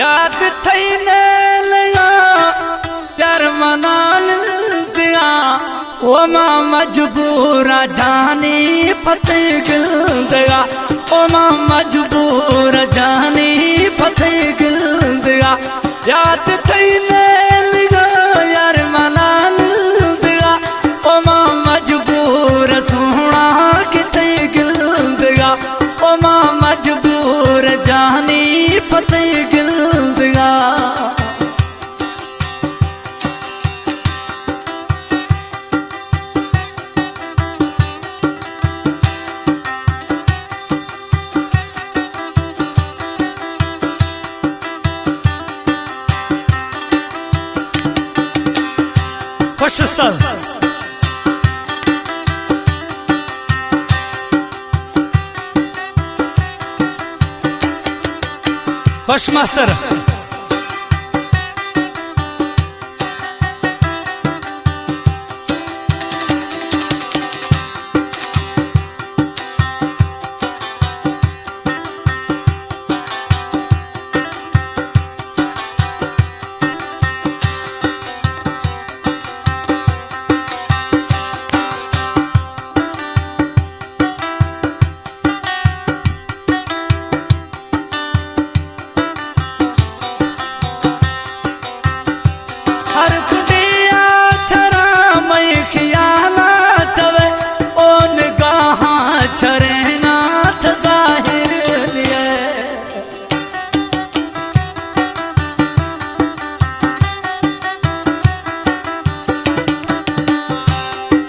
یاد تئی نیلگا، یار منا نندگا، او ما مجبورا جانی پہ تئی گندگا، او ما مجبورا جانی پہ تئی گندگا۔ یاد تئی نیلگا، یار منا نندگا، او ما مجبور سونا کہ تئی گندگا، او ما مجبور جانی پہ تئی گندگا۔ خوش استاد۔ خوش ماسٹر۔ ہر کنڈیا چرا مئے خیالات وے، او نگاہاں چرینات ظاہر نیے۔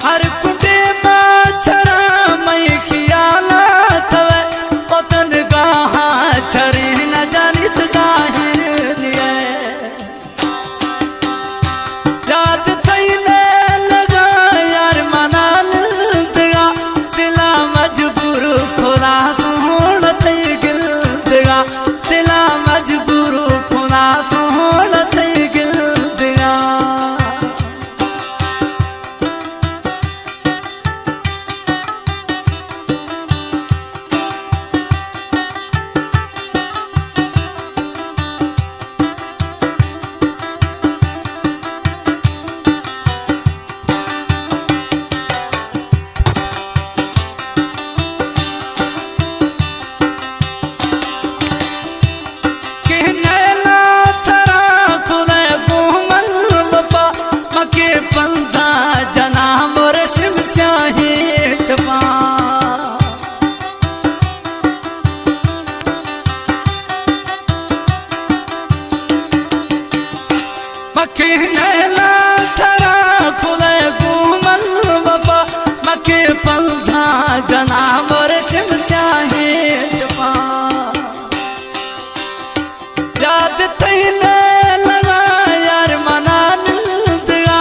ہر کنڈے ما چرا مئے خیالات وے، او تئی نگاہاں چرے نہ جانیت ظاہر نیے۔ یاد تئی نیلگا، یار منا نندگا، دلا مجبور کنا سونا تئی گندگا، دلا مجبور کنا سونا تئی گندگا۔ کہ نیلا ترا کلے گوں من وپا، مکے پندا جناں مرشم سیاہیں شپاں۔ مکے نیلا ترا کلے گوں من وپا، مکے پندا جناں مرشم سیاہیں شپاں۔ یاد تئی نیلگا، یار منا نندگا،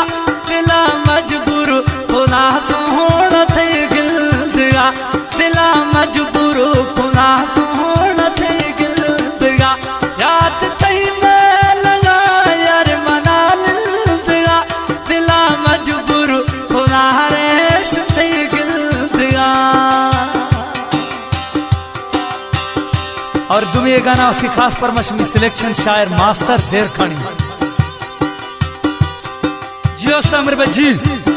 دلا مجبور کنا سونا تئی گندگا، دلا مجبور کنا سونا تئی گندگا۔ یاد تئی نیلگا، یار منا نندگا، دلا مجبور کنا ریشم تئی گندگا۔ اور دومی گانا اس کی خاص پرمش می سلیکشن شاعر ماسٹر دیرکھانی۔ جی استاد عامر بھائی جی۔